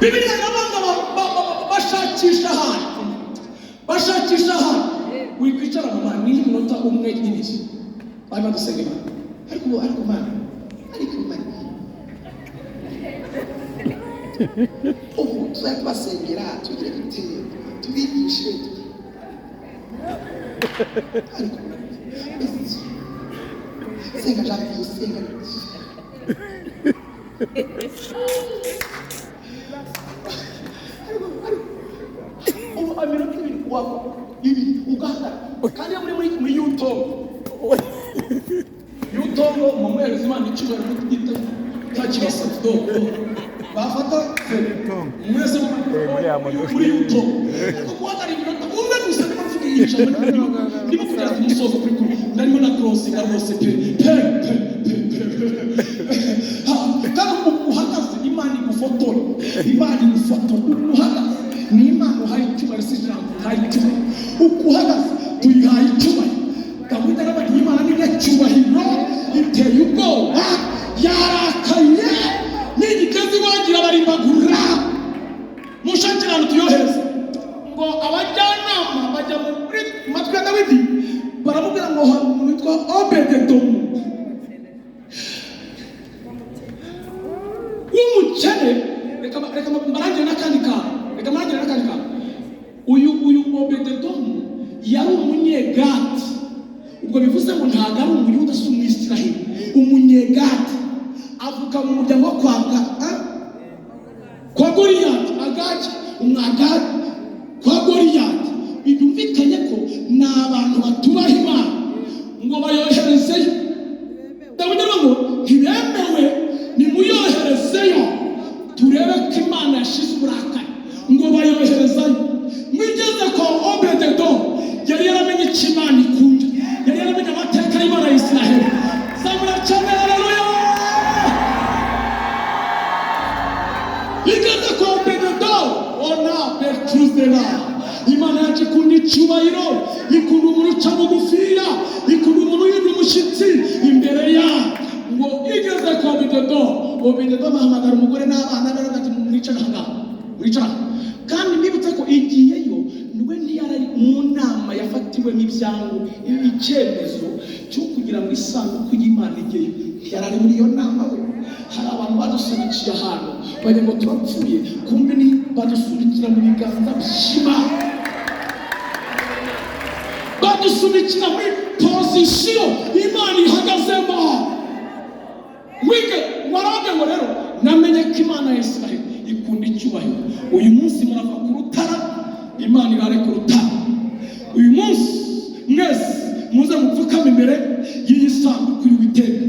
Bibiliya iravuga bashakisha ahantu, bashakisha ahantu wikwicara mu mana n'iminota umwe ibiri barimo dusenga Imana. Ariko ubu, ariko Mana, ariko Mana, ubu tuzajya tubasengera, tugire dute, tubigishe, ariko senga Janvier, senga. Ubu iminota ibiri wako ibiri ugahagarara, kandi iyo muri yutongo, yutongo mumuhereza Imana icyubahiro ntakibasabye. Do bafata mwese muri yutongo, ariko guhagarara iminota umwe gusa, ndimo mvuga iyi jambo, ndimo kugera ku musozo kuri kuri ndarimo na crossinga rwose pe pe pe pe pe. Kandi uhagaze, Imana igufotora, Imana igufotora uhagaze. Ni Imana uhaye icyubahiro, si ijambo uhaye icyubahiro. Uko uhagaze tuyihaye icyubahiro. Dawidi aravuga: "Imana ni nyacyubahiro, iteye ubwoba, yarakaye, nigiteze iwagira barimbagura, mushakire ahantu tuyohereze." Ngo abajyanama bajya muri matwi ya Dawidi, baramubwira ngo hari umuntu witwa Obededomu w'umukene. Reka mbarangire n'akandi kantu, reka mbarangire n'akandi kantu. Uyu Obededomu yari umunyegati. Ubwo bivuze ngo ntabwo ari umuyuda, si umwisiraheli, umunyegati, avuka mu muryango wo kwa Goliyati, Agagi, umwagati kwa Goliyati. Byumvikanye ko ni abantu batubaha Imana. Ngo bayoherezeyo. Dawidi aravuga ngo ntibemewe, nimuyoherezeyo turebe ko Imana yashize uburakari. Ngo bayoherezayo. Mwigeze kwa Obededo, yari yaramenye icyo Imana ikunda, yari yaramenye amateka y'Imana ya Israheli. Zamura cyane, haleluya! Igeze kwa Obededo, ona bertruzera. Imana yacu ikunda icyubahiro, ikunda umuntu uca bugufiya, ikunda umuntu uhinda umushyitsi imbere ya. Ngo igeze kwa Obededo, Obededo amuhamagara umugore n'abana be, aravuga ati: "Mwicare aha ngaha, mwicare aha." Kandi mbibutse ko igiyeyo niwe ntiyari mu nama yafatiwemo ibyango, icyemezo cyo kugira ngo isanduku y'Imana ijyeyo, ntiyari ari muri iyo nama we. Hari abantu badusunikiye ahantu bagira ngo turapfuye, kumbe ni badusunikira mu biganza by'Imana, badusunikira muri position Imana ihagazemo. Wige waravuga ngo rero namenye ko Imana ya Israheli ikunda icyubahiro. Uyu munsi murava ku rutara, Imana irare ku rutara. Uyu munsi mwese muze mupfukame imbere y'iyi sanduku y'Uwiteka.